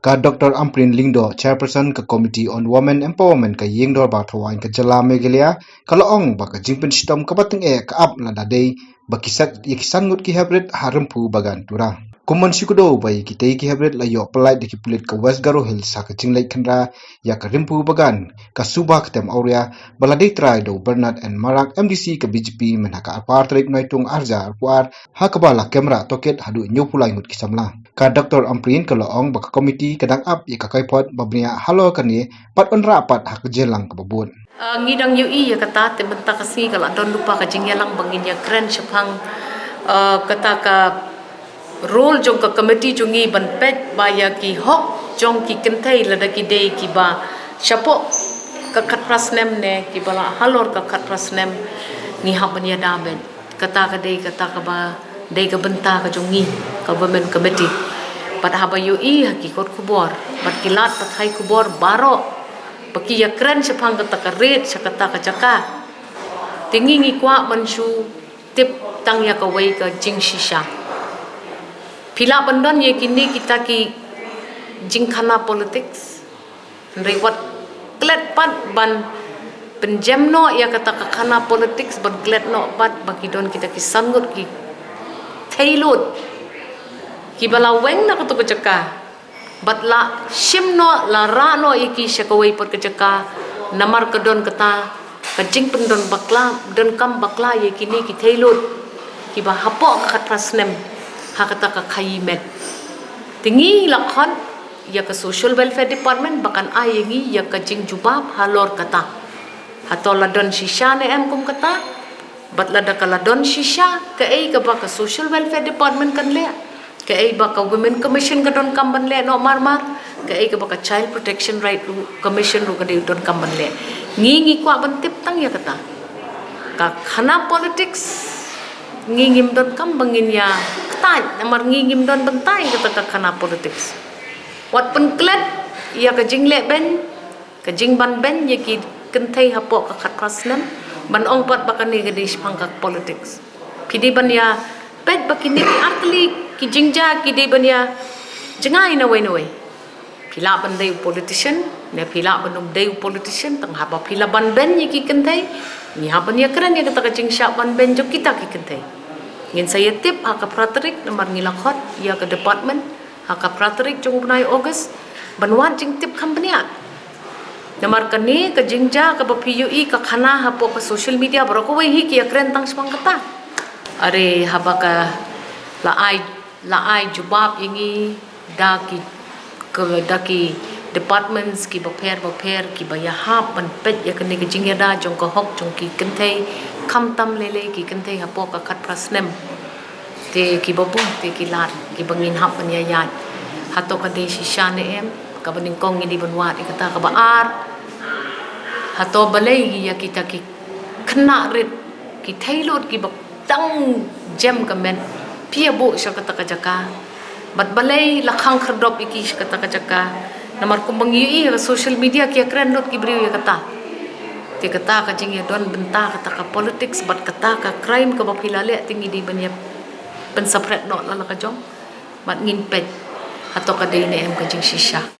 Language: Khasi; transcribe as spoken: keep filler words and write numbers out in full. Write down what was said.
Ka Doctor Ampareen Lyngdoh, Chairperson ka Committee on Women Empowerment ka Ïing Dorbar Thawaiñ ka Jylla Meghalaya, ka la ong ba ka jingpynshitom kaba tyngeh ka ap lada dei ba ki san, ïa ki san ngut ki heprit ha Rymphue Bagan Tura. Kumban shu kdew ba ïa kitei ki heprit la ïoh pyllait da ki pulit ka West Garo Hills ha ka jingleit khynra ïa ka Rymphue Bagan, ka Suba Ktem Auria, ba la dei trai da u Bernard N Marak, M D C ka B J P, mynha ka arphew ar tarik Naitung arhajar arphew ar, ha kaba la kem rah tohkit haduh hynñiewphew lai ngut ki samla. Ka Doctor Ampareen ka la ong ba ka komiti ka dang ap ïa ka kaiphod ba bniah halor kane bad wanrah pat ha ka jingialang kaba bud. Ah, ngi dang ïohi ïa kata, te mynta ka sngi ka la don lypa ka jingïalang ba ngin ïakren shaphang, ah, kata ka role jong ka komiti jong ngi ban peit ba ïa ki hok jong ki kynthei lada ki dei kiba shapoh ka khatphra snem ne kiba la halor ka khatphra snem, ngi hap ban ïada beit. Kata ka dei, kata kaba dei ka bynta ka jong ngi, ka Women Committee. Bad haba ïohi ha ki kot khubor bad ki lad pathai khubor baroh ba ki ïakren shaphang kata ka rit sha kata ka jaka, te ngi ngi kwah ban shu tip tang ïa kawei ka jingshisha. Phi lah ban don ïa kine kita ki jingkhana politics, hynrei wat klet pat ban pynjem noh ïa kata ka khana politics, ban klet noh pat ba ki don kita ki san ngut ki theilut kiba la weng na kata ka jaka bad la shim noh, la rah noh ïa ki sha kawei pat ka jaka, namar ka don kata ka jingpyndon bakla, donkam bakla ïa kine ki theilut kiba hapoh ka khatphra snem ha kata ka khaïi met. Te ngi la khot ïa ka Social Welfare Department ba kan ai ïa ngi ïa ka jingjubab halor kata. Hato la don shisha ne em kum kata? Bad lada ka la don shisha, kaei kaba ka Social Welfare Department kan leh, kaei ba ka Women Commission ka donkam ban leh noh marmar, kaei kaba ka Child Protection Right ruh, Commission ruh ka dei donkam ban leh. Ngi ngi kwah ban tip tang ïa kata. Ka khana politics ngi ngim donkam ba ngin ïa ktai, namar ngi ngim don bynta ïa kata ka khana politics. Wat pynklet ïa ka jingleh beiñ, ka jingban beiñ ïa ki kynthei hapoh ka khatphra snem, ban ong pat ba kane ka dei shaphang ka politics. Phi dei ban ïa peit ba kine ki artylli ki jingjia ki dei ban ïa jngai nawei nawei. Phi lah ban dei u politician ne phi lah ban ym dei u politician, tang haba phi la ban beiñ ïa ki kynthei, ngi hap ban ïakren ïa kata ka jingshah ban beiñ jong kita ki kynthei. Ngin sa ïa tip ha ka phra tarik, namar ngi la khot ïa ka department ha ka phra tarik jong u bnai August ban wad jingtip kham bniah. Namar kane ka jingjia kaba phi ïohi ka khana hapoh ka social media, baroh kawei hi ki ïakren tang shaphang kata. Are haba ka la ai, la ai jubab ïa ngi da ki, ka, da ki departments kiba pher ba pher kiba ïahap ban peit ïa kane ka jingïada jong ka hok jong ki kynthei, khamtam lei lei ki kynthei hapoh ka khatphra snem. Te kiba bun te ki lad kiba ngin hap ban ïa ïaid. Hato ka dei shisha ne em? Kaba nyngkong ngi dei ban wad ïa kata. Kaba ar, hato balei ïa kita ki khynnah rit, ki theilut kiba dang jem ka met, phi ïa buh sha kata ka jaka? Bad balei la khang khyrdop ïa ki sha kata ka jaka? Namar kumba ngi ïohi ha social media ki ïakren lut ki briew ïa kata. Te kata ka jingïadon bynta kata ka politics bad kata ka crime kaba phi la leh, te ngi dei ban ïa pynsapret noh la la ka jong. Bad ngin peit hato ka dei ne em ka jingshisha.